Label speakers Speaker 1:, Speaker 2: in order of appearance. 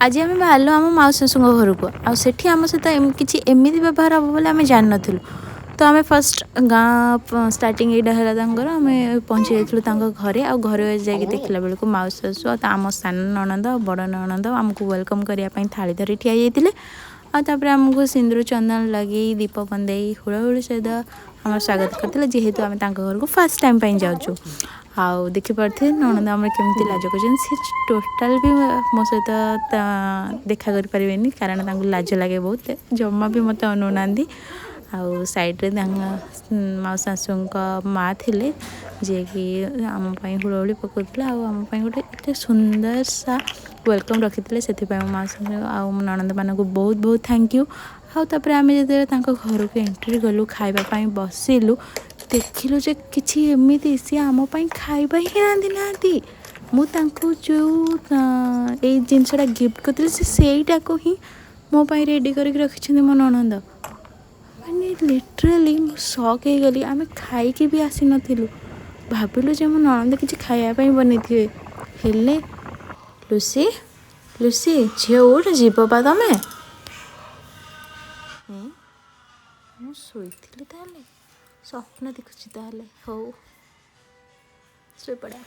Speaker 1: ଆଜି ଆମେ ବାହାରିଲୁ ଆମ ମାଉସୀ ଶାଶୁଙ୍କ ଘରକୁ। ଆଉ ସେଠି ଆମ ସହିତ କିଛି ଏମିତି ବ୍ୟବହାର ହେବ ବୋଲି ଆମେ ଜାଣିନଥିଲୁ। ତ ଆମେ ଫାର୍ଷ୍ଟ ଗାଁ ଷ୍ଟାର୍ଟିଂ ଏଇଟା ହେଲା ତାଙ୍କର। ଆମେ ପହଞ୍ଚି ଯାଇଥିଲୁ ତାଙ୍କ ଘରେ। ଆଉ ଘରେ ଯାଇକି ଦେଖିଲା ବେଳକୁ ମାଉସୀ ଶାଶୁ ଆଉ ଆମ ସାନ ନଣନ୍ଦ ଆଉ ବଡ଼ ନଣନ୍ଦ ଆମକୁ welcome କରିବା ପାଇଁ ଥାଳି ଧରି ଠିଆ ହେଇଯାଇଥିଲେ। ଆଉ ତାପରେ ଆମକୁ ସିନ୍ଦୁର ଚନ୍ଦନ ଲଗେଇ, ଦୀପ ବନ୍ଦେଇ, ହୁଳହୁଳି ସହିତ ଆମର ସ୍ୱାଗତ କରିଥିଲେ, ଯେହେତୁ ଆମେ ତାଙ୍କ ଘରକୁ ଫାର୍ଷ୍ଟ ଟାଇମ୍ ପାଇଁ ଯାଉଛୁ। ଆଉ ଦେଖିପାରୁଥିବେ ନଣନ୍ଦ ଆମର କେମିତି ଲାଜ କରୁଛନ୍ତି। ସେ ଟୋଟାଲ୍ ବି ମୋ ସହିତ ଦେଖା କରିପାରିବେନି, କାରଣ ତାଙ୍କୁ ଲାଜ ଲାଗେ ବହୁତ। ଜମା ବି ମୋତେ ଅନଉନାହାନ୍ତି। ଆଉ ସାଇଡ଼୍ରେ ତାଙ୍କ ମାଉସୀ ଶାଶୁଙ୍କ ମା ଥିଲେ, ଯିଏକି ଆମ ପାଇଁ ହୁଳହୁଳି ପକାଉଥିଲେ ଆଉ ଆମ ପାଇଁ ଗୋଟେ ଏତେ ସୁନ୍ଦର ସା welcome ରଖିଥିଲେ। ସେଥିପାଇଁ ମୋ ମାଉସୀ ଆଉ ମୋ ନଣନ୍ଦମାନଙ୍କୁ ବହୁତ ବହୁତ thank you. ଆଉ ତାପରେ ଆମେ ଯେତେବେଳେ ତାଙ୍କ ଘରକୁ ଏଣ୍ଟ୍ରି କଲୁ, ଖାଇବା ପାଇଁ ବସିଲୁ, ଦେଖିଲୁ ଯେ କିଛି ଏମିତି ସିଏ ଆମ ପାଇଁ ଖାଇବା ହିଁ ରାନ୍ଧି ନାହାନ୍ତି। ମୁଁ ତାଙ୍କୁ ଯେଉଁ ଏଇ ଜିନିଷଟା ଗିଫ୍ଟ କରିଥିଲି, ସେ ସେଇଟାକୁ ହିଁ ମୋ ପାଇଁ ରେଡ଼ି କରିକି ରଖିଛନ୍ତି ମୋ ନଣନ୍ଦ। ମାନେ ଲିଟରାଲି ମୁଁ ସକ୍ ହେଇଗଲି। ଆମେ ଖାଇକି ବି ଆସିନଥିଲୁ। ଭାବିଲୁ ଯେ ମୋ ନଣନ୍ଦ କିଛି ଖାଇବା ପାଇଁ ବନେଇଥିବେ, ହେଲେ ଲୁସି, ଲୁସି ଝିଅ, ଉଠ, ଯିବ ପା ତମେ। ମୁଁ ଶୋଇଥିଲି ତାହେଲେ? ସ୍ୱପ୍ନ ଦେଖୁଛି ତାହେଲେ? ହଉ, ଶୋଇପଡ଼ା।